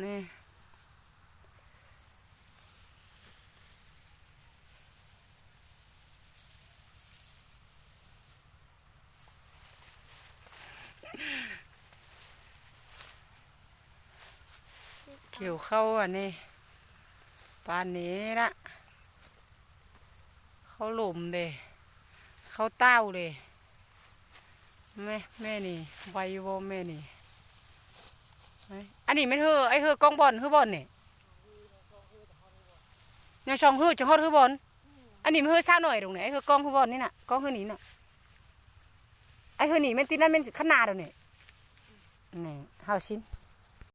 ນີ້ ຂຽວເຂົ້າອັນນີ້ ປານນີ້ລະ ເຂົ້າຫຼົມເດ້ ເຂົ້າເຕົ້າເດ້. ແມ່ ແມ່ນີ້ໄວຢູ່ບໍ່ແມ່ນີ້? ອັນນີ້ແມ່ນເຫີ້ ໄອ້ເຫີ້ກ້ອງບ່ອນ ເຫີ້ບ່ອນນີ້ ຍັງສອງເຫີ້ຈະຮອດເຫີ້ບ່ອນ. ອັນນີ້ແມ່ນເຫີ້ສາວນ້ອຍດອກນີ້ ໄອ້ເຫີ້ກ້ອງເຫີ້ບ່ອນນີ້ນະ ກ້ອງເຫີ້ນີ້ນະ ໄອ້ເຫີ້ນີ້ແມ່ນຕິດນັ້ນແມ່ນຄັນນາດອກນີ້ ນີ້ເຮົາຊິ